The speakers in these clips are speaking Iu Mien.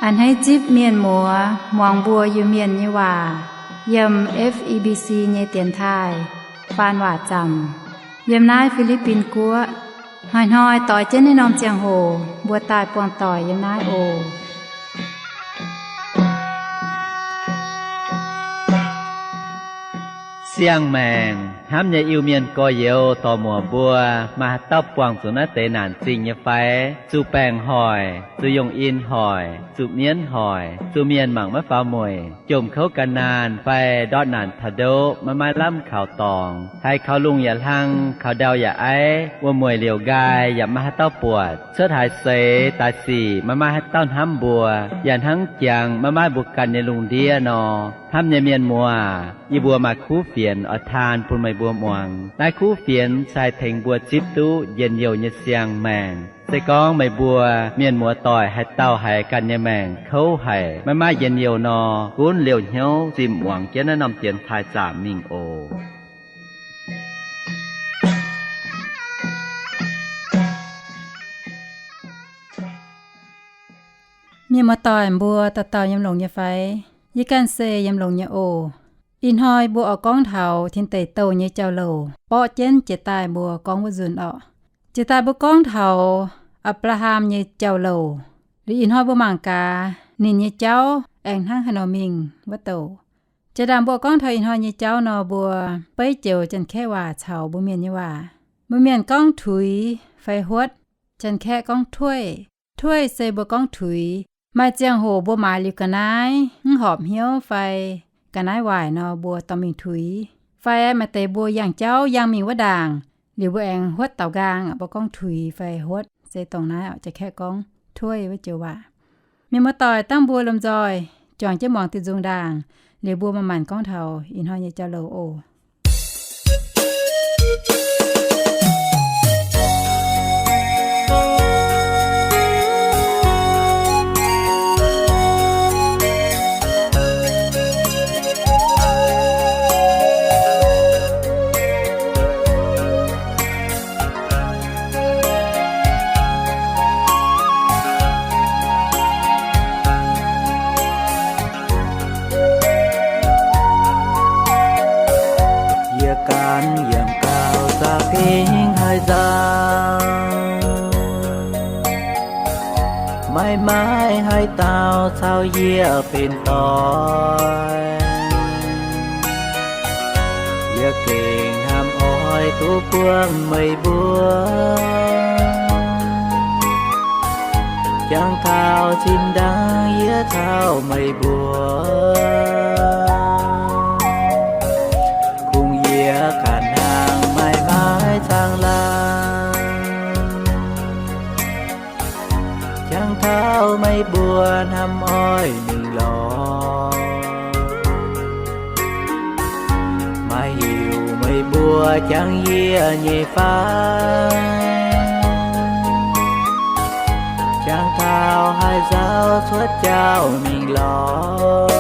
A'hneiv zipv mienh muoz muangx mbuo Iu-Mienh nyei waac yiem F E B C nyei dienx taaih faan waac zaamc yiem naaiv Fi^li^bin Guoqv. Hnoi-hnoi doix jienv naaiv norm ziangh hoc mbuo daaih buangh doic yiem naaiv oc. Siang-maengc hnamv nyei Iu-Mienh gorx-youz dorc-muoc mbuo, maaih haaix dauh buangh zuqc naaiv deix naanc zingh nyei fai? Zuqc baengc hoic, zuqc yongh in hoic, zuqc mienv hoic, zuqc mienh mangc maiv faaux mueic, jomc kouv ga'naanh fai ndortv naanc taux ndoqv maiv maaih lamh kaux dorngx, haiz kaux lungh yaac hlang, kaux ndau yaac aiv, wuom-mueic liouc nqaai yaac maiv maaih haaix dauh buatc, cuotv haaix seix daaih sic maiv maaih haaix dauh hnamv mbuo, yaac hnangv jangx maiv maaih mbuo ganh nyei lungh ndiev nor. Hnamv nyei mienh muoz, yie mbuo maaih kuv fienx oix taan bun meih mbuo muangx. Naaiv kuv fienx se haih tengx mbuo zipv duqv njien-youh nyei siang-maengc. Se gorngv meih mbuo mienh muoz doic haaix dauh haiz ganh nyei maengc kouv haic, maiv maaih njien-youh nor, gunv liouh hnyouv zimh muangx jienv naaiv norm dienx taaih zaamc mingh oc. Mienh muoz doic mbuo dauh dauh yiem longx nyei fai? Yie ganh se yiem longx nyei oc. Ih hnoi mbuo oix gorngv taux tin deic douh nyei jauv-louc, borqv jienv jiex daaih mbuo gorngv wuov nzunc orqc. Jiex daaih mbuo gorngv taux Apc^laa^ham nyei jauv-louc. Liuz ih hnoi mbuo mangc gaax ninh nyei jauv aengx hnangv haaix nor mingh wuov douc. Jiex daaih mbuo gorngv taux ih hnoi nyei jauv nor, mbuo beiv joux Janx-Kaeqv waac caux mbuo Mienh nyei waac. Mbuo Mienh gorngv tuix fai huotv, Janx-Kaeqv gorngv ถ้วย. ถ้วย se mbuo gorngv tuix. Maaih ziangh hoc mbuo maaiz liuz ga'naaiv mv horpc hnyouv fai ga'naaiv waaic nor, mbuo dorh mingh tuix. Fai maaih deix mbuo yangh jauv yangh mingh wuov ndaangc, liuz mbuo aengx huotv daaux nqaang, mbuo gorngv tuix fai huotv, se dongh naaiv Janx-Kaeqv gorngv ถ้วย wuov joux waac. Mienh muoz doic, dangh mbuo lomh nzoih juangc jienv muangx diuh nzung ndaangc, liuz mbuo manc-manc gorngv taux ih hnoi nyei jauv-louc oc. Yie ganh yiem gauh za'gengh haaix nzauh, maiv maaih haaix dauh caux yie benx doic. Yie gengh hnamv oix duqv buangh meih mbuo, jangx taux zinh ndaangc yie caux meih mbuo, kungx yie ganh hnangv maiv maaih caangh laangh, jangx taux meih mbuo hnamv oix mingh lorz. Maiv hiuv meih mbuo jangx yie nyei fai, jangx taux haaix nzauh cuotv jauv mingh lorz.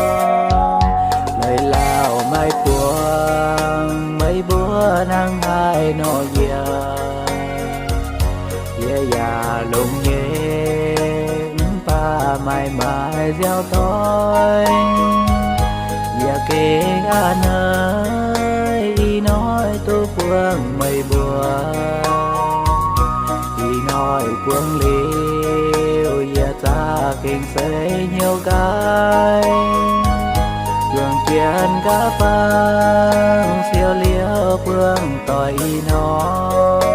Leiz lauh maiv buangh meih mbuo hnangv haaix nor yie, yie yaac longx nyei, mv baac maiv maaih nziaaux doic. Yie gengh a'hneiv ih hnoi duqv buangh meih mbuo. Ih hnoi buangh liuz, yie za'gengh seix hnyouv nqaai, juangc jienv nqa'fangv siou liouh buangh doic ih hnoi.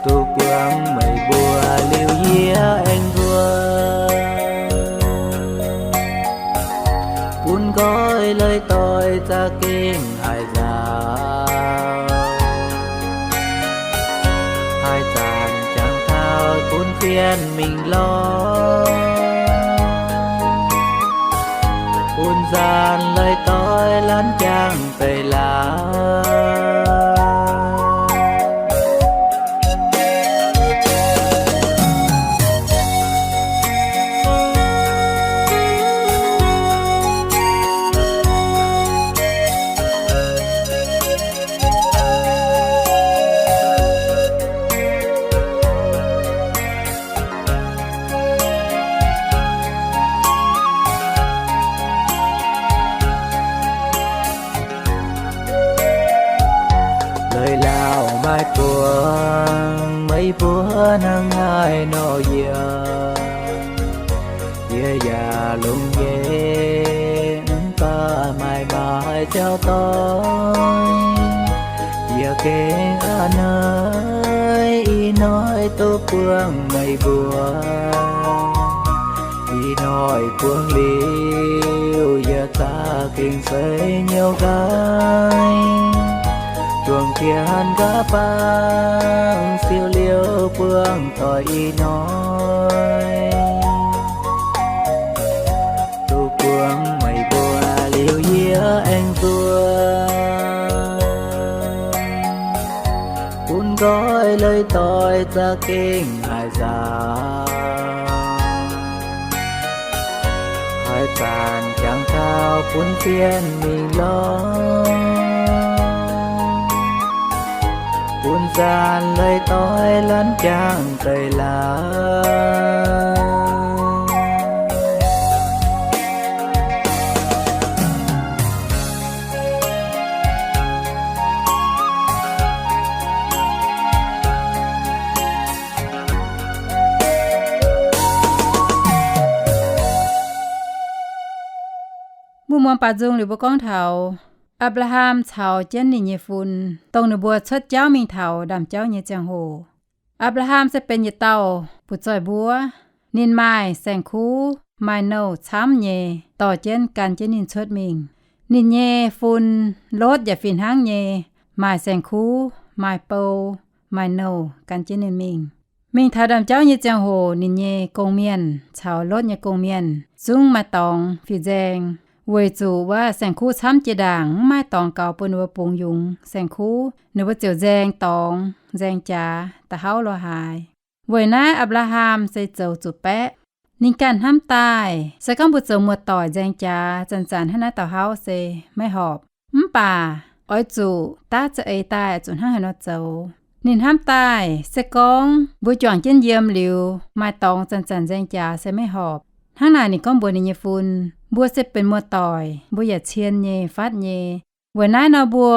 Duqv buangh meih mbuo liuz yie aengx nzuonx, bun nqoi leiz doic za'gengh haaix nzauh. Haaix zanc jangx taux bun fien mingh lorz, bun nzaanx leiz doic laanh jangx deix lauh. Buangh meih mbuo hnangv naaiv nor yiem, yie yaac longx nyei, mv baac maaih maaih jauv doic, yie gengh a'hneiv ih hnoi duqv buangh meih mbuo. Ih hnoi buangh liuz, yie za'gengh seix hnyouv nqaiv, juangc jiex hanh nqa'haav baang siou liouh buangh doic ih hnoi. Duqv buangh meih mbuo liuz yie aengx nzuonx, bun nqoi leiz-doic za'gengh haiz nzauh, haaix zanc jangx taux bun sienh mingh lorz, bun zanc leiz-doic lanv jangx deix lauh. Mbuo muangx baac nzung liuz mbuo gorngv taux Apc^laa^ham caux jienv ninh nyei fun, dongh ninh mbuo cuotv jauv mingh taux ndaamv-jauv nyei ziangh hoc. Apc^laa^ham se benx yietc dauh butv-zoih mbuov. Ninh maaih saeng-kuv, maaih nouh camv nyei dorh jienv gan jienv ninh cuotv mingh. Ninh nyei fun, Lotv, yaac fih hnangv nyei maaih saeng-kuv, maaih bou, maaih nouh gan jienv ninh mingh. Mingh taux ndaamv-jauv nyei ziangh hoc ninh nyei gong-mienh caux Lotv nyei gong-mienh zungv maaih dorngx fih nzaeng, weic zuqc wuov saeng-kuv camv jiex ndaangc, mv maaih dorngx gaux bun ninh mbuo bungx yungz saeng-kuv. Ninh mbuo ziouc nzaeng dorngx nzaeng jaax da'hauv lorz haaix. Weic naaiv Apc^laa^ham se zoux zuqc baeqv. Ninh ganh hnamv daaih, se gorngv mbuo zoux muoz-doic nzaeng jaax zanc-zanc hnangv naaiv da'hauv se maiv horpc. Mv baac oix zuqc daav za'eix daaih oix zuqc hnangv haaix nor zoux. Ninh hnamv daaih, se gorngv mbuo juangc jienv yiem liuz maaih dorngx zanc-zanc nzaeng jaax se maiv horpc. Hnangv naaic ninh gorngv mbuox ninh nyei fun, mbuo se benx muoz-doic, mbuo yaac cien nyei fatv nyei. Weic naaiv nor mbuo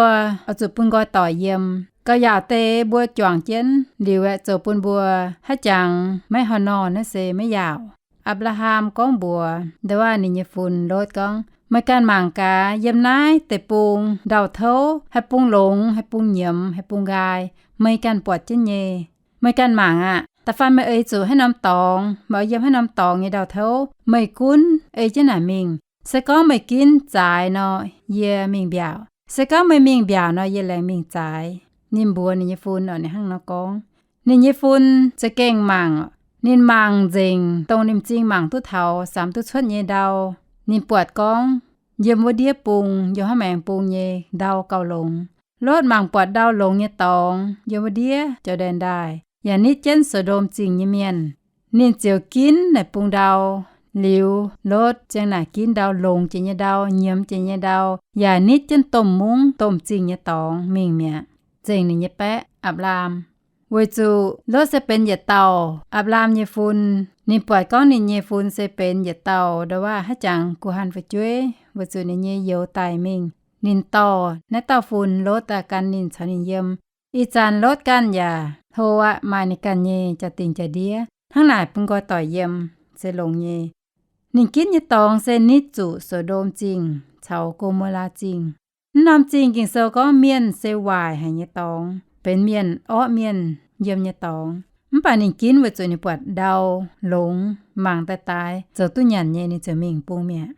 oix zuqc bun nqoi doic yiem. Gauh yaauc deix mbuo juangc jienv liuz aeqv, zoux bun mbuo haiv jangx maiv horh nor naaiv se maiv yaauc. Apc^laa^ham gorngv mbuox ndau waac ninh nyei fun Lotv gorngv, meih ganh mangc gaax, yiem naaiv deic-bung ndau-touv haih bung longx, haih bung nyiemz, haih bung nqaai, meih ganh buatc jienv nyei. Meih ganh mangc aqv. Da'faanh meih eix zuqc haaix norm dorngx, meih oix yiem haaix norm dorngx nyei ndau-touv, meih gunv ei jienv naaic mingh. Se gorngv meih ginv zaaix nor, yie mingh mbiaauc. Se gorngv meih mingh mbiaauc nor, yie laengz mingh zaaix. Ninh mbuox ninh nyei fun oc, ninh hnangv nor gorngv. Ninh nyei fun za'gengh mangc. Ninh mangc nzengc dongh ninh m'zing mangc duqv taux samx duqv cuotv nyei ndau. Ninh buatc gorngv yiem wuov ndiev bung, yiem haaix maengx bung nyei ndau gauh longx. Lotv mangc buatc ndau longx nyei dorngx yiem wuov ndiev Jor^ndaen Ndaaih, yaac nitv jienv So^ndom Zingh nyei mienh. Ninh ziouc ginv naaic bung ndau. Liuz, Lotv ziang naaic ginv ndau longx jiex nyei ndau, nyiemz jiex nyei ndau, yaac nitv jienv domh mungv domh zingh nyei dorngx mingh mi'aqv, nzengc ninh nyei baeqv Apc^laam. Weic zuqc Lotv se benx yietc dauh Apc^laam nyei fun. Ninh buatc gorngv ninh nyei fun se benx yietc dauh ndau waac haiv jangx guh hanh fu'jueiv, weic zuqc ninh nyei youz daic mingh. Ninh dorh naaiv dauh fun Lotv daaih gan ninh caux ninh yiem. Ih zanc Lotv ganh yaac hlo aqv, maaih ninh ganh nyei jaa-dingh jaa-ndiev. Hnangv naaic bun nqoi doic yiem se longx nyei. Ninh ginv nyei dorngx se nitv zuqc So^ndom Zingh caux Go^mo^laa Zingh. Mv norm zingh Ging-Sou gorngv mienh se waaic haic nyei dorngx, benx mienh orqv mienh yiem nyei dorngx. Mv baac ninh ginv weic zuqc ninh buatc ndau longx, mangc daaih daaix zoux duqv nyanc nyei, ninh ziouc mingh bung mi'aqv.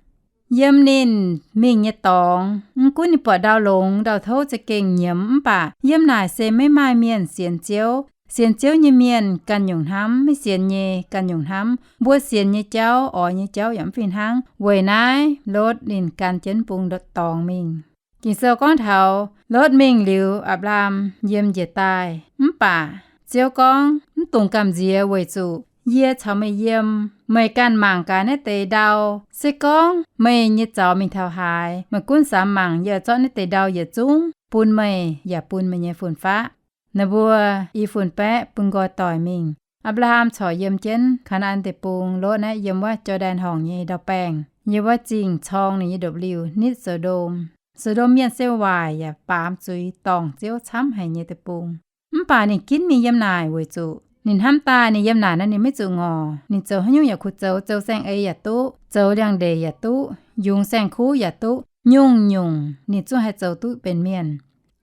Yiem ninh mingh nyei dorngx, mv gunv ninh buatc ndau longx, ndau-touv za'gengh nyiemz, mv baac yiem naaic se maiv maaih mienh sienx Ziouv. Sienx Ziouv nyei mienh ganh nyungc hnamv, maiv sienx nyei ganh nyungc hnamv. Mbuo sienx nyei jauv, oix nyei jauv yaac mv fih hnangv. Weic naaiv Lotv ninh gan jienv bung dorngx mingh. Ging-Sou gorngv taux Lotv mingh liuz, Apc^laam yiem njiec daaih. Mv baac Ziouv gorngv, mv dungx gamh nziex weic zuqc yie caux meih yiem. Meih ganh mangc gaax naaiv deix ndau. Se gorngv meih nyei zaux mingh taux haaix, meih gunv samx mangc, yie zorqv naaiv deix ndau yietc zungv bun meih yaac bun meih nyei fun-faqv. Ninh mbuo i fun-baeqv bun nqoi doic mingh. Apc^laam corc yiem jienv Kaa^naa^an Deic-Bung, Lotv naaiv yiem wuov Jor^ndaen Horngc nyei ndau-baengh, yiem wuov zingh corng ninh nyei ndopv-liuh nitv So^ndom. So^ndom mienh se waaic yaac baamz zuiz dorngc Ziouv camv haic nyei deic-bung. Mv baac ninh ginv mingh yiem naaic weic zuqc ninh hnamv daaih ninh yiem naaic nor ninh maiv zuqc ngorc. Ninh zoux haaix nyungc yaac kuh zoux, zoux saeng-eix yaac duqv, zoux liangx-ndeic yaac duqv, yungz saeng-kuv yaac duqv, nyungc-nyungc ninh zungv haih zoux duqv benx mienh.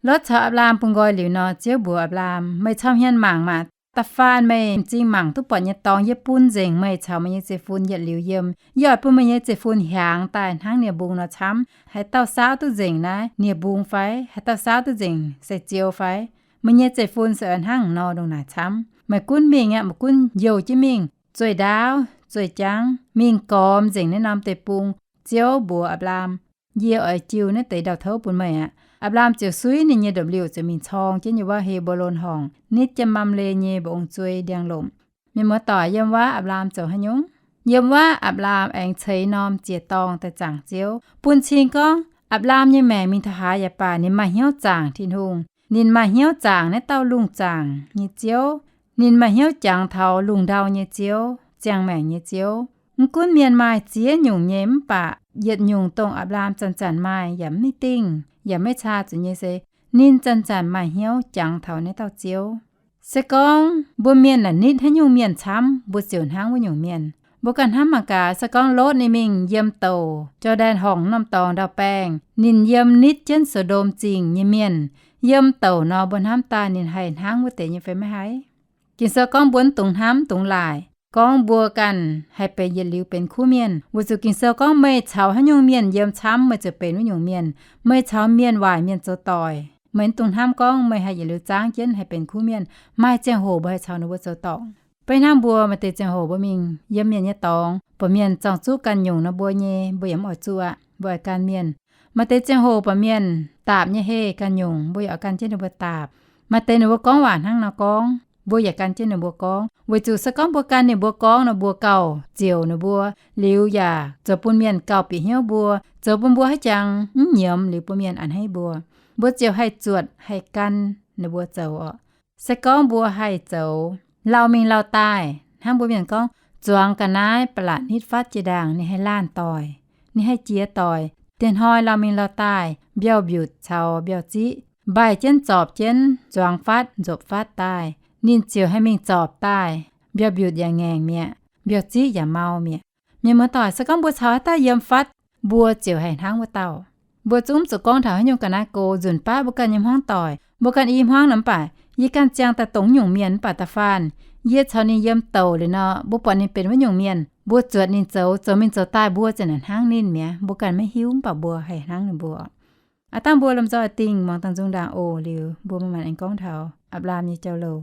Lotv caux Apc^laam bun nqoi liuz nor, Ziouv mbuox Apc^laam, Meih camv hmien mangc maah! Da'faanh meih m'zing mangc duqv buatc nyei dorngx yie bun nzengc meih caux meih nyei zeiv-fun yietc liuz yiem. Yie oix bun meih nyei zeiv-fun hiaangx daaih hnangv nie-mbung nor camv. Haaix dauh saauv duqv nzengc naaiv nie-mbung fai? Haaix dauh saauv duqv nzengc sai-ziou fai? Meih nyei zeiv-fun se oix hnangv nor ndongc naaic camv. Meih gunv mingh aqv, meih gunv youh jienv mingh, zueih ndaauv, zueih jangv, mingh gormx nzengc naaiv norm deic-bung. Ziouv mbuox Apc^laam, Yie oix jiu naaiv deix ndau-touv bun meih aqv. Apc^laam ziouc suiv ninh nyei ndopv-liuh ziouc mingh corng jienv yiem wuov He^mbo^lon Horngc, nitv jienv Mamle nyei mba'ong zuei ndiangx-lomc. Mienh muoz-doic, yiem wuov Apc^laam zoux haaix nyungc? Yiem wuov Apc^laam aengx ceix norm ziec-dorngh daaih zaangc Ziouv, bun cing gorngv Apc^laam nyei maengc mingh taux haaix yaac baac ninh maaih hnyouv zaangc Tin-Hungh. Ninh maaih hnyouv zaangc naaiv dauh lungh zaangc nyei Ziouv. Ninh maaih hnyouv jangx taux lungh ndau nyei Ziouv, ziangh maengc nyei Ziouv. Mv gunv mienh maaih ziex nyungc nyei, mv baac yietc nyungc dongh Apc^laam zanc-zanc maaih yaac mv nitv dingh yaac maiv caa zuqc nyei se, ninh zanc-zanc maaih hnyouv jangx taux naaiv dauh Ziouv. Se gorngv mbuo mienh naaic nitv haaix nyungc mienh camv, mbuo ziouc hnangv wuov nyungc mienh. Mbuo ganh hnamv mangc gaax, se gorngv Lotv ninh mingh yiem douc Jor^ndaen Horngc norm dorngx ndau-baengh, ninh yiem nitv jienv So^ndom Zingh nyei mienh, yiem douc nor mbuo hnamv daaih ninh haih hnangv wuov deix nyei fai maiv haih? Ging-Sou gorngv mbuo mv dungx hnamv, mv dungx laaic gorngv mbuo ganh haih benx yietc liuz benx kuv mienh, weic zuqc Ging-Sou gorngv meih caux haaix nyungc mienh yiem camv, meih ziouc benx wuov nyungc mienh. Meih caux mienh waaic mienh zoux doic, meih mv dungx hnamv gorngv meih haih yietc liuz zaangv jienv haih benx kuv mienh. Maaih ziangh hoc mbuo haih caux ninh mbuo zoux dorngc. Beiv hnangv mbuo maaih deix ziangh hoc mbuo mingh yiem mienh nyei dorngx, buatc mienh zorng-zuqv ganh nyungc nor mbuo nyei, mbuo yaac mv oix zuqv aqv, mbuo oix gan mienh. Maaih deix ziangh hoc buatc mienh daapc nyei heh ganh nyungc, mbuo yaac oix gan jienv ninh mbuo daapc. Maaih deix ninh mbuo gorngv waac hnangv nor gorngv, mbuo yaac gan jienv ninh mbuo gorngv, weic zuqc se gorngv mbuo gan ninh mbuo gorngv nor, mbuo gauh ziouc ninh mbuo, liuz yaac zoux bun mienh gauh bieqc hnyouv mbuo, zoux bun mbuo haiz jangx mv nyiemz liuz bun mienh a'hneiv mbuo. Mbuo ziouc haih zuotc haih gan ninh mbuo zoux oc. Se gorngv mbuo haih zoux lauh mingh lauh daaih, hnangv mbuo mienh gorngv, zuangx ga'naaiv ba'laqc nitv fatv jiex ndaangc, ninh haih laanh doic, ninh haih jiex doic. Diex hnoi lauh mingh lauh daaih, mbiauh mbiutc caux mbiauh ziqv mbaih jienv zorpc jienv, zuangx fatv nzopc fatv daaih, ninh ziouc haih mingh zorpc daaih. Mbiauh mbiutc yaac ngaengc mi'aqv, mbiauh ziqv yaac mau mi'aqv. Mienh muoz-doic, se gorngv mbuo caux haaix dauh yiem fatv, mbuo ziouc haih hnangv wuov dauh. Mbuo zungv mv zuqc gorngv taux haaix nyungc ga'naaiv go, nzunc baav mbuo ganh nyei hmuangv doic, mbuo ganh i hmuangv nor mv baac, yie ganh ziangh daaih dongh nyungc mienh mv baac da'faanh yie caux ninh yiem douc liuz nor, mbuo buatc ninh benx wuov nyungc mienh, mbuo zuotc ninh zoux, zoux mingh zoux daaih mbuo ziouc naaic hnangv ninh mi'aqv. Mbuo ganh maiv hiuv mv baac mbuo haih hnangv ninh mbuo. Aav dangh mbuo lomh nzoih dingh muangx dangh nzung ndaangc oc. Liuz mbuo maaih maanc aengx gorngv taux Apc^laam nyei jauv-louc.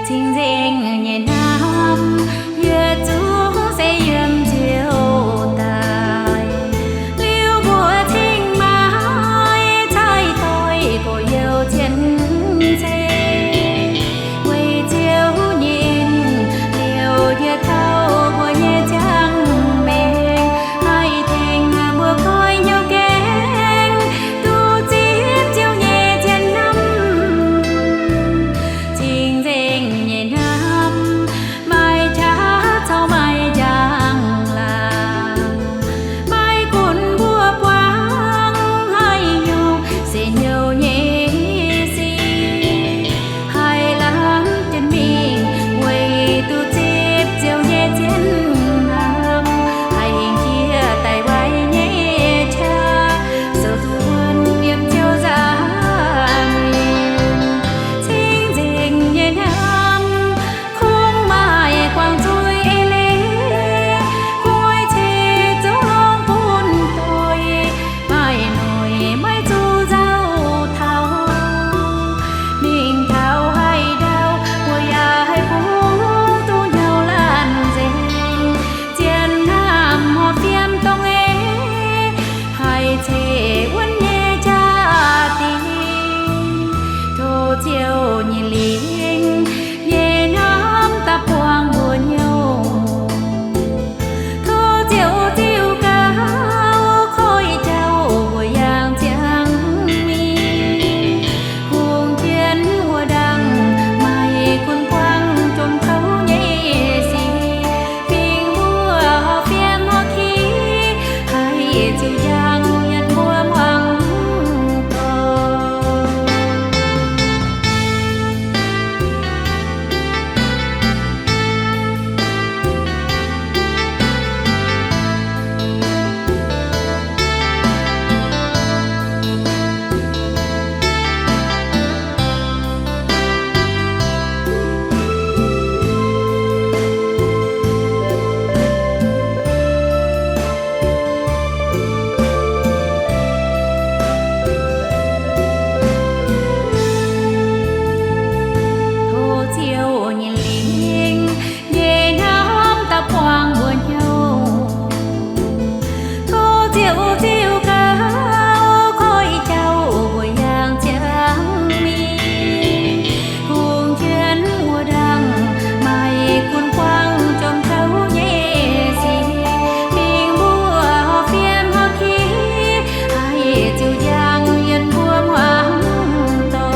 Cing-nzengc nyei hnamv, yietc zungv se yiem Ziouv daaih. Liuz mbuo cing-maaic cai doix gorx-youz cien-ceqv, weic Ziouv nyei en liouc yietc dauh mbuo nyei ziangh maengc, haih tengx mbuo goiv hnyouv gaengh duqv zipv Ziouv nyei zien hnamv. Cing-nzengc nyei hnamv, nyei lingh, nyei hnamv daaih buangh mbuo hnyouv. Tov Ziouv ziux gaux, koi jauv mbuo yangh ziangx mingh. Hungh jienv wuov dangh maaih gunv buangv jomc kouv nyei sic, fingx mbuo fiem hor ki, haih ziux njang yiem mbuo hmuangx doic. Tov Ziouv nyei lingh, nyei hnamv daaih buangh mbuo hnyouv. Tov Ziouv ziux gaux, koi jauv mbuo yangh ziangx mingh. Hungh jienv wuov dangh maaih gunv buangv jomc kouv nyei sic, fingx mbuo fiem hor ki, haih ziux njang yiem mbuo hmuangx doic.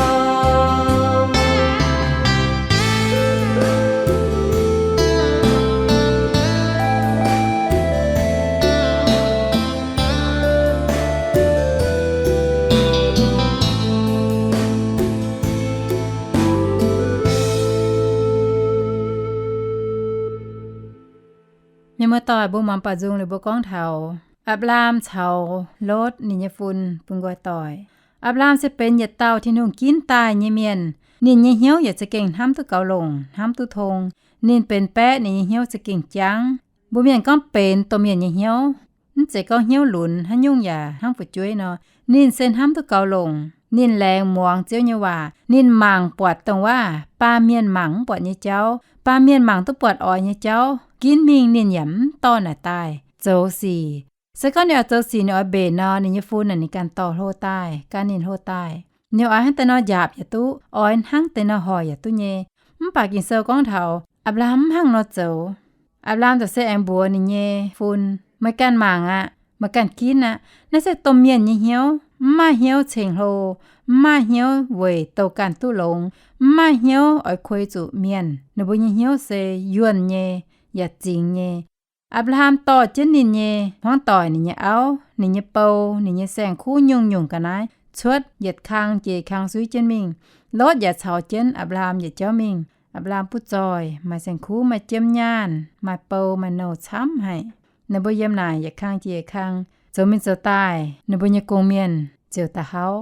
Mienh muoz-doic, mbuo muangx baaux nzung liuz mbuo gorngv taux Apc^laam caux Lotv ninh nyei fun bun nqoi doic. Apc^laam se benx yietc dauh Tin-Hungh ginv daaih nyei mienh. Ninh nyei hnyouv yaac za'gengh hnamv duqv gaux longc, hnamv duqv tong. Ninh benx baeqv, ninh nyei hnyouv za'gengh jangv. Mbuo mienh gorngv benx domh mienh nyei hnyouv, mv zeiz gorngv hnyouv lunx, haaix nyungc yaac hnangv fu'jueiv nor. Ninh se hnamv duqv gaux longc. Ninh laengz muangx Ziouv nyei waac. Ninh mangc buatc dongh waac baamh mienh mangc mv buatc nyei jauv, baamh mienh mangc duqv buatc oix nyei jauv, ginv mingh ninh yaac mv dorh naaic daaih zoux sic. Se gorngv ninh oix zoux sic, ninh oix mbenc nor, ninh nyei fun naaic ninh ganh dorh hlo daaih, gan ninh hlo daaih. Ninh oix hnangv deix nor njaapc yaac duqv, oix hnangv deix nor hoic yaac duqv nyei. Mv baac Ging-Sou gorngv taux Apc^laam mv hnangv nor zoux. Apc^laam ziouc se aengx mbuox ninh nyei fun, meih ganh mangc aqv, meih ganh ginv aqv. Naaiv se domh mienh nyei hnyouv, mv maaih hnyouv ceng-hlo, mv maaih hnyouv weic douh ganh duqv longx, mv maaih hnyouv oix kuei zuqc mienh. Ninh mbuo nyei hnyouv se yuonh nyei yaac zingx nyei. Apc^laa^ham dorh jienv ninh nyei hmuangv doic, ninh nyei auv, ninh nyei bou, ninh nyei saeng-kuv nyungc-nyungc ga'naaiv cuotv yietc kang jiex kang suiv jienv mingh. Lotv yaac caux jienv Apc^laa^ham yietc jauv mingh. Apc^laa^ham butv zoih, maaih saeng-kuv, maaih jiem nyaanh, maaih bou, maaih nouh camv haic. Ninh mbuo yiem naaic yietc kang jiex kang zoux mingh zoux daaih, ninh mbuo nyei gong-mienh ziouc da'hauv.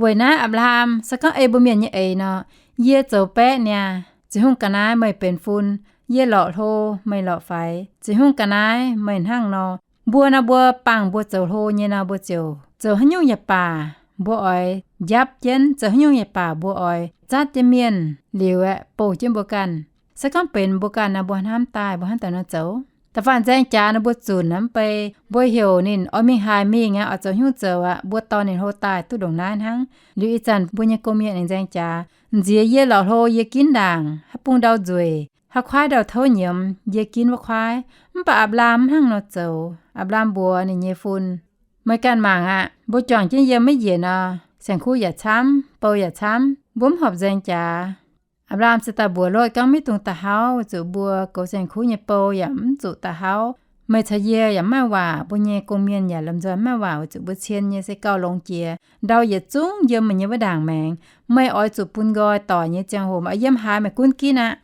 Weic naaiv Apc^laa^ham se gorngv ei mbuo mienh nyei eix nor, yie zoux baeqv niaa, ziouc hungh ga'naaiv meih benx fun, yie lorqc hlo, meih lorqc faix, ziouc hungh ga'naaiv meih hnangv nor. Mbuo nor, mbuo bangc mbuo zoux hlo nyei nor, mbuo ziouc zoux haaix nyungc yaac baac mbuo oix njapv jienv, zoux haaix nyungc yaac baac mbuo oix zatv jienv mienh liuz aeqv, bouh jienv mbuo ganh. Se gorngv benx mbuo ganh nor, mbuo hnamv daaih mbuo hnangv daaih nor zoux. Da'faanh nzaeng jaax nor mbuo zunc aqv, mv bei mbuo heuc ninh oix mingh haaix mingh aqv, oix zoux haaix nyungc zoux aqv, mbuo dorh ninh hlo daaih duqv ndongc naaiv hnangv. Liuz ih zanc mbuo nyei gong-mienh aengx nzaeng jaax, nziex yie lorqc hlo yie ginv ndaangc, haaix bung ndau nzueic, haaix kuaaiv ndau tov nyiemz, yie ginv wuov kuaaiv. Mv baac Apc^laa^ham mv hnangv nor zoux. Apc^laa^ham mbuox ninh nyei fun, meih ganh mangc aqv, mbuo juangc jienv yiem maiv njiec nor, saeng-kuv yaac camv, bou yaac camv, mbuo mv horpc nzaeng jaax. Apc^laa^ham ziouc daaih mbuox Lotv gorngv, maiv dungx da'hauv, weic zuqc mbuo goux saeng-kuv nyei bou yaac mv zuqc da'hauv. Meih caux yie yaac mv maaih waac, mbuo nyei gong-mienh yaac lomh nzoih mv maaih waac, weic zuqc mbuo cien nyei se gauh longx jiex. Ndau yietc zungv yiem meih nyei wuov ndaangc maengx. Meih oix zuqc bun nqoi doic nyei ziangh hoc, meih oix yiem haaix meih gunv ginv aqv.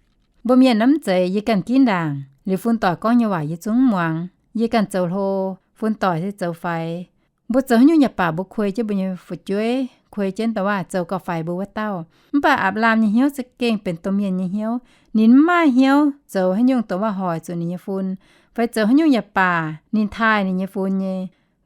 Mbuo mienh nor mv zeiz, yie ganh ginv ndaangc. Liuz fun doic gorngv nyei waac yie zungv mv muangx. Yie ganh zoux hlo, fun doic se zoux faix. Mbuo zoux haaix nyungc yaac baac mbuo kuei jienv mbuo nyei fu'jueiv, kuei jienv dongh waac zoux gauh faix mbuo wuov dauh. Mv baac Apc^laa^ham nyei hnyouv za'gengh benx domh mienh nyei hnyouv. Ninh mv maaih hnyouv zoux haaix nyungc dongh waac hoic zuqc ninh nyei fun, fai zoux haaix nyungc yaac baac ninh taaih ninh nyei fun nyei.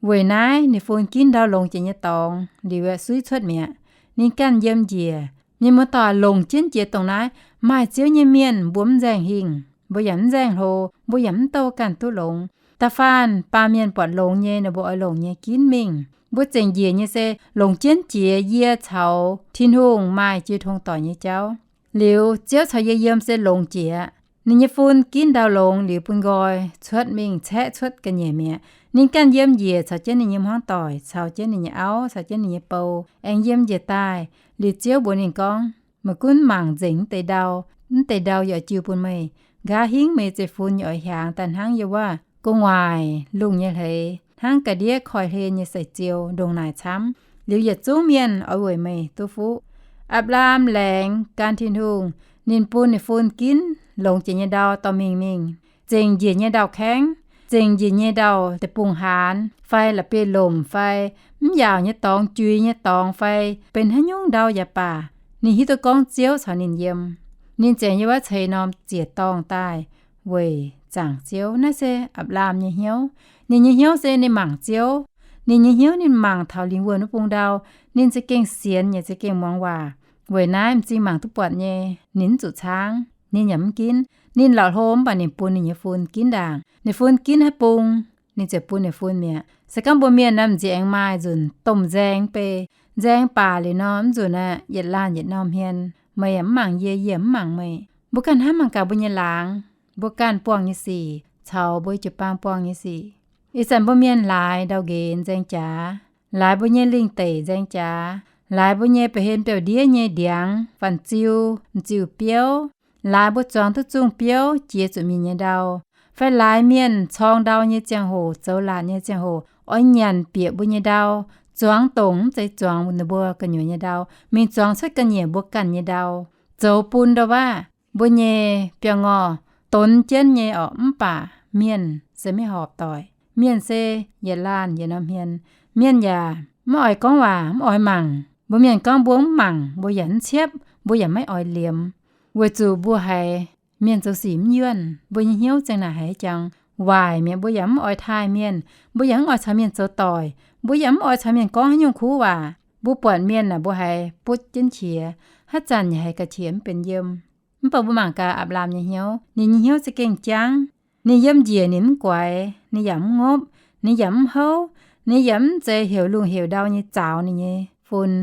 Weic naaiv ninh fun ginv ndau longx jiex nyei dorngx liuz aeqv, suiv cuotv mi'aqv. Ninh ganh yiem njiec. Mienh muoz-doic, longc jienv jiex dongh naaiv, maaih Ziouv nyei mienh mbuo mv nzaeng hingh, mbuo yaac mv nzaeng hlo, mbuo yaac mv douh ganh duqv longx. Da'faanh baamh mienh buatc longx nyei, ninh mbuo oix longc nyei ginv mingh. Mbuo zengc njiec nyei se longc jienv jiex yie caux Tin-Hungh maaih jiu tong doic nyei jauv. Liuz Ziouv caux yie yiem se longx jiex aqv. Ninh nyei fun ginv ndau longx liuz bun nqoi cuotv mingh caeqv cuotv ga'nyiec mi'aqv. Ninh ganh yiem njiec caux jienv ninh nyei hmuangv doic, caux jienv ninh nyei auv, caux jienv ninh nyei bou, aengx yiem njiec daaih. Liuz Ziouv mbuox ninh gorngv, meih gunv mangc nzengc wuov deix ndau. Wuov deix ndau yie oix jiu bun meih. Nqa'haav hingv meih nyei zeiv-fun nyei oix hiaangx daaih hnangv yiem wuov gu'nguaaic lungh nyei hleix, hnangv ga'ndiev koiv-hlen nyei seix ziou ndongc naaic camv. Liuz yietc zungv mienh oix weic meih duqv fuqv. Apc^laam laengz gan Tin-Hungh, ninh bun ninh fun ginv longx jiex nyei ndau dorh mingh mingh, zengc njiec nyei ndau-kaengv, zengc njiec nyei ndau deic-bung-haanz fai la'bieiv-lomc fai mv yaauc nyei dorngx, juiz nyei dorngx fai benx haaix nyungc ndau yaac baac, ninh hiuv duqv gorngv Ziouv caux ninh yiem. Ninh ziouc yiem wuov ceix norm ziec-dorngh daaih weic zaangc Ziouv. Naaiv se Apc^laam nyei hnyouv. Ninh nyei hnyouv se ninh mangc Ziouv. Ninh nyei hnyouv ninh mangc taux lingh wuonh wuov bung ndau. Ninh za'gengh sienx yaac za'gengh muangx waac. Weic naaiv m'zing mangc duqv buatc nyei, ninh mv zuqc caangv, ninh yaac mv ginv. Ninh lorqc hlo mv baac ninh bun ninh nyei fun ginv ndaangc. Ninh fun ginv haaix bung, ninh ziouc bun ninh fun mi'aqv. Se gorngv mbuo mienh naaiv m'zing aengx maaih nzunc domh nzaeng bei, nzaeng baac liuz nor mv nzunc aeqv, yietc laanh yietc norm hmien. Meih yaac mv mangc yie, yie mv mangc meih. Mbuo ganh hnamv mangc gaax mbuo nyei laangz, mbuo ganh buangh nyei sic caux mbuo jiu-baang buangh nyei sic. Ih zanc mbuo mienh laaix ndau-nqenx nzaeng jaax, laaix mbuo nyei lingh deic nzaeng jaax, laaix mbuo nyei ba'hlen biauv-ndiev nyei ndiangx, fanh ziu, m'ziu biouv, laaix mbuo zuangx duqv zungh biouv jiex zuqc mienh nyei ndau, fai laaix mienh corng ndau nyei ziangh hoc, zoux laatc nyei ziangh hoc, oix nyanc bieqc mbuo nyei ndau, zuangx dongc mv zeiz zuangx ninh mbuo gu'nyuoz nyei ndau, mingh zuangx cuotv ga'nyiec mbuo ganh nyei ndau, zoux bun ndau-waav mbuo nyei biauv-ngorh donx jienv nyei orqc. Mv baac mienh se maiv horpc doic. Mienh se yietc laanh yietc norm hmien. Mienh yaac mv oix gorngv waac, mv oix mangc. Mbuo mienh gorngv mbuo mv mangc, mbuo yaac mv ciepv, mbuo yaac maiv oix liemx, weic zuqc mbuo haiz mienh zoux sic mv yuonh. Mbuo nyei hnyouv zengc naaic haiz jangx waaic mi'aqv. Mbuo yaac mv oix taaih mienh, mbuo yaac mv oix caux mienh zoux doic, mbuo yaac mv oix caux mienh gorngv haaix nyungc kuv waac. Mbuo buatc mienh naaic mbuo haiz butv jienv qiex, haaix zanc yaac haiz ga'qiex mv benx yiem. Mv baac mbuo mangc gaax Apc^laam nyei hnyouv, ninh nyei hnyouv za'gengh jangv. Ninh yiem njiec ninh mv guaix, ninh yaac mv ngopv, ninh yaac mv houv, ninh yaac mv zeiz heuc lungh heuc ndau nyei zaux ninh nyei fun.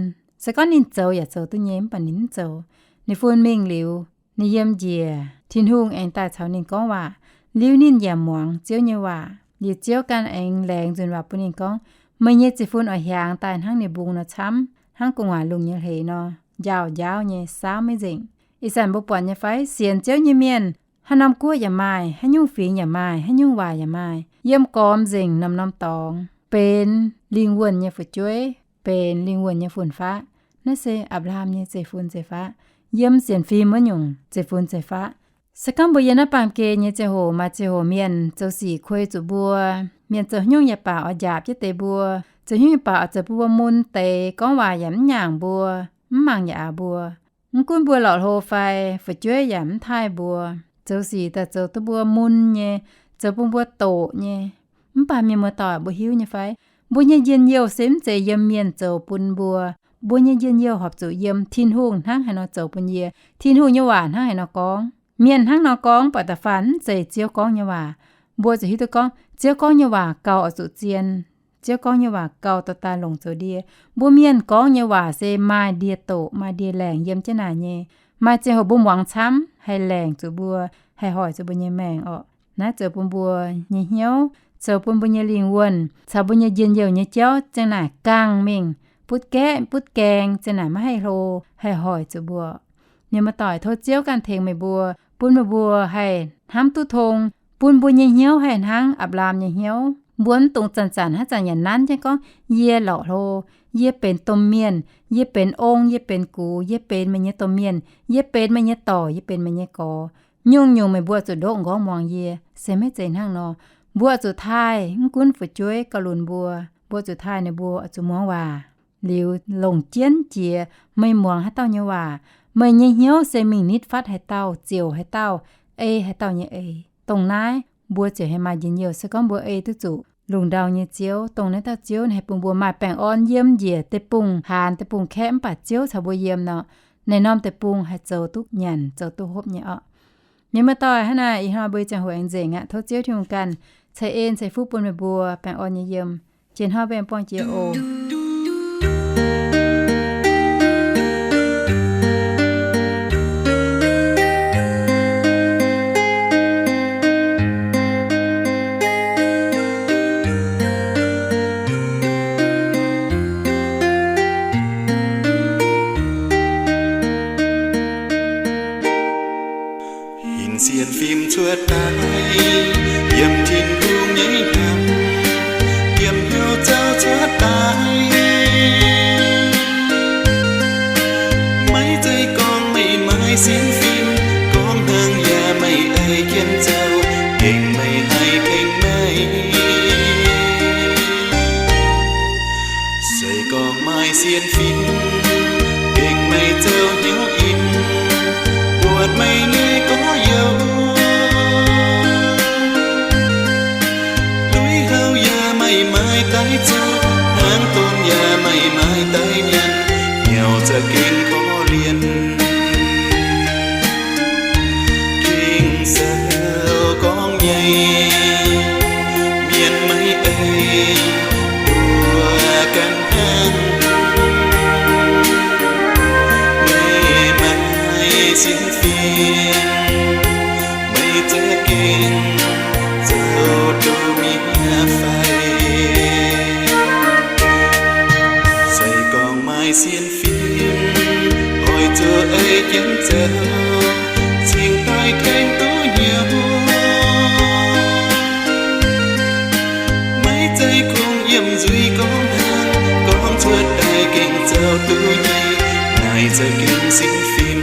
Se gorngv ninh zoux yaac zoux duqv nyei, mv baac ninh mv zoux. Ninh fun mingh liuz, ninh yiem njiec, Tin-Hungh aengx daaih caux ninh gorngv waac. Liuz ninh yaac muangx Ziouv nyei waac. Liuz Ziouv ganh aengx laengz nzunc waac bun ninh gorngv, meih nyei zeiv-fun oix hiaangx daaih hnangv ninh mbung nor camv, hnangv gu'nguaaic lungh nyei hleix nor, njaaux njaauv nyei, saauv maiv nzengc. Ih zanc mbuo buatc nyei fai, sienx Ziouv nyei mienh, haaix norm guoqv yaac maaih, haaix nyungc fingx yaac maaih, haaix nyungc waac yaac maaih, yiem gormx nzengc norm-norm dorngx, benx lingh wuonh nyei fu'jueiv, benx lingh wuonh nyei fun-faqv. Naaiv se Apc^laam nyei zeiv-fun zeiv-faqv, yiem sienx fim wuov nyungc zeiv-fun zeiv-faqv. Se gorngv mbuo yiem naaiv baamh gen nyei ziangh hoc, maaih ziangh hoc mienh zoux sic kuei zuqc mbuo, mienh zoux haaix nyungc yaac baac oix njaapc jienv deix mbuo, zoux haaix nyungc yaac baac oix zoux bun mbuo mun deix, gorngv waac yaac mv nyaangc mbuo, mv mangc yaac aax mbuo. Mv gunv mbuo lorqc hlo fai fu'jueiv yaac mv taaih mbuo, zoux sic daaih zoux duqv mbuo mun nyei, zoux bun mbuo doqc nyei. Mv baac mienh muoz-doic, mbuo hiuv nyei fai, mbuo nyei njien-youh se mv zeiz yiem mienh zoux bun mbuo. Mbuo nyei njien-youh horpc zuqc yiem Tin-Hungh hnangv haaix nor zoux bun yie, Tin-Hungh nyei waac hnangv haaix nor gorngv. Mienh hnangv nor gorngv buatc da'faanh mv zeiz Ziouv gorngv nyei waac. Mbuo ziouc hiuv duqv gorngv Ziouv gorngv nyei waac gauh oix zuqc zien. Ziouv gorngv nyei waac gauh dorh daaih longc zoux ndie. Mbuo mienh gorngv nyei waac se maaih ndie-doqc, maaih ndie-laengc yiem jienv naaic nyei. Maaih ziangh hoc mbuo muangx camv, haih laengc zuqc mbuo, haih hoic zuqc mbuo nyei maengc orqc. Naaiv zoux bun mbuo nyei hnyouv, zoux bun mbuo nyei lingh wuonh caux mbuo nyei njien-youh nyei jauv ziang naaic gangh mingh, butv gaeqv butv gaeng, ziang naaic maiv haih hlo, haih hoic zuqc mbuo. Mienh muoz-doic, tov Ziouv ganh tengx meih mbuo, bun meih mbuo haih hnamv duqv tong, bun mbuo nyei hnyouv haih hnangv Apc^laam nyei hnyouv. Mbuo mv dungx zanc-zanc haaix zanc yaac nanv jienv gorngv, yie lorqc hlo, yie benx domh mienh, yie benx ong, yie benx gux, yie benx meih nyei domh mienh, yie benx meih nyei dorc, yie benx meih nyei gorx. Nyungc-nyungc meih mbuo zuqc ndoqv nqorngv muangx yie, se maiv zeiz hnangv nor. Mbuo zuqc taaih, mv gunv fu'jueiv gauh lunx mbuo, mbuo zuqc taaih ninh mbuo oix zuqc muangx waac. Liuz longc jienv jiex meih muangx haaix dauh nyei waac, meih nyei hnyouv se mingh nitv fatv haaix dauh, ziouc haaix dauh, ei haaix dauh nyei eix. Dongh naaiv mbuo ziouc haih maaih njien-youh. Se gorngv mbuo ei duqv zuqc lungh ndau nyei Ziouv, dongh naaiv dauh Ziouv ninh haih bun mbuo maaih baengh orn yiem njiec deic-bung-haanz deic-bung-kaeqv mv baac Ziouv caux mbuo yiem nor, naaiv norm deic-bung haih zoux duqv nyanc, zoux duqv hopv nyei orqc. Mienh muoz-doic, hnangv naaic ih hnoi mbuo nyei ziangh hoc aengx nzengc aqv. Tov Ziouv Tin-Hungh ganh ceix en ceix fuqv bun meih mbuo baengh orn nyei yiem. Jiex hnoi mbuo aengx buangh jiex oc. Hinc sienx fim cuotv daaih, yiem Tin-Hungh nyei hnyangx, yiem hnyouv zouv cuotv daaih. Maiv zeiz gorngv meih maaih sienx fim, gorngv hnangv yaac meih ei jienv zoux, gengh meih haih tengx meih. Se gorngv maaih sienx fim, gengh meih zoux hnyouv in, buatc meih nyei gorx-youz. Lui-houx yaac meih maaih daaih zoux, hnangv donx yaac meih maaih daaih nyanc, hnyouv za'gengh korv-lienh. Ging-Sou gorngv nyei, mienh maiv ei mbuo ganh hnangv. Meih maaih sienx fim, meih za'gengh zoux duqv mi'aqv fai? Se gorngv maaih sienx fim, oix zuqc ei jienv zoux, cingx daaih tengx duqv hnyouv. Maiv zeiz kungx yiemh nzuih gorngv hnangv, gorngv cuotv daaih gengh zoux duqv nyei, naaic za'gengh sienx fim.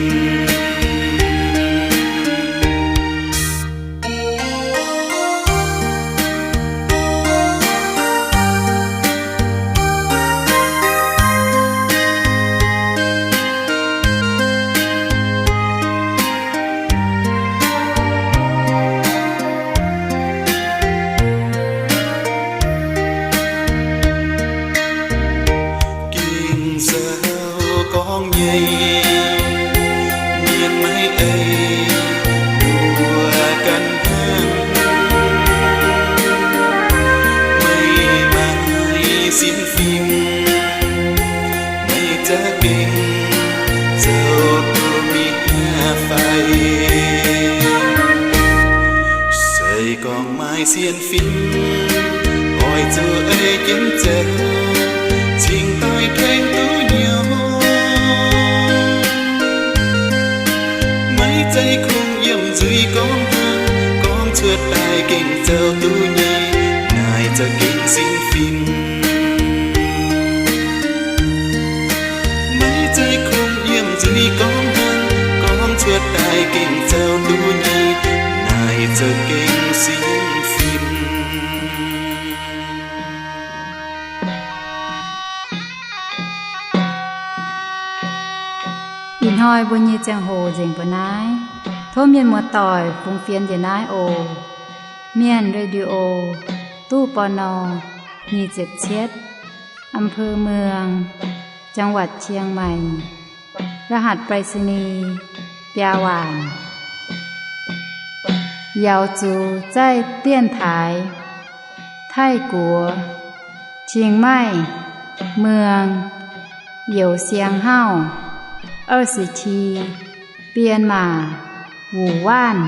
Ging-Sou gorngv nyei, mienh maiv ei mbuo ganh hnangv. Meih maaih sienx fim, meih za'gengh zoux duqv mi'aqv fai? Se gorngv maaih sienx fim, oix zuqc ei jienv zoux, cingx daaih tengx duqv hnyouv. Maiv zeiz kungx yiemh nzuih gorngv hnangv, gorngv cuotv daaih gengh zoux duqv nyei, naaic za'gengh sienx fim. Maiv zeiz kungx yiemh nzuih gorngv hnangv, gorngv cuotv daaih gengh zoux duqv nyei, naaic za'gengh sienx fim. Ih hnoi mbuo nyei ziangh hoc nzengc mbuo naaiv. Tov mienh muoz-doic fungx fienx njiec naaiv oc. Mienh Radio, ตู้ ปณ. nyic ziepc cietv, อำเภอเมือง จังหวัดเชียงใหม่ รหัสไปรษณีย์ biaa waanc. Yaux zuqc zaih dienx taaix Taiv-Guoqv, Chiang Mai, Muang, Youz Siang Hauv, 二十七, Bienh Maac, Wuc Waanv.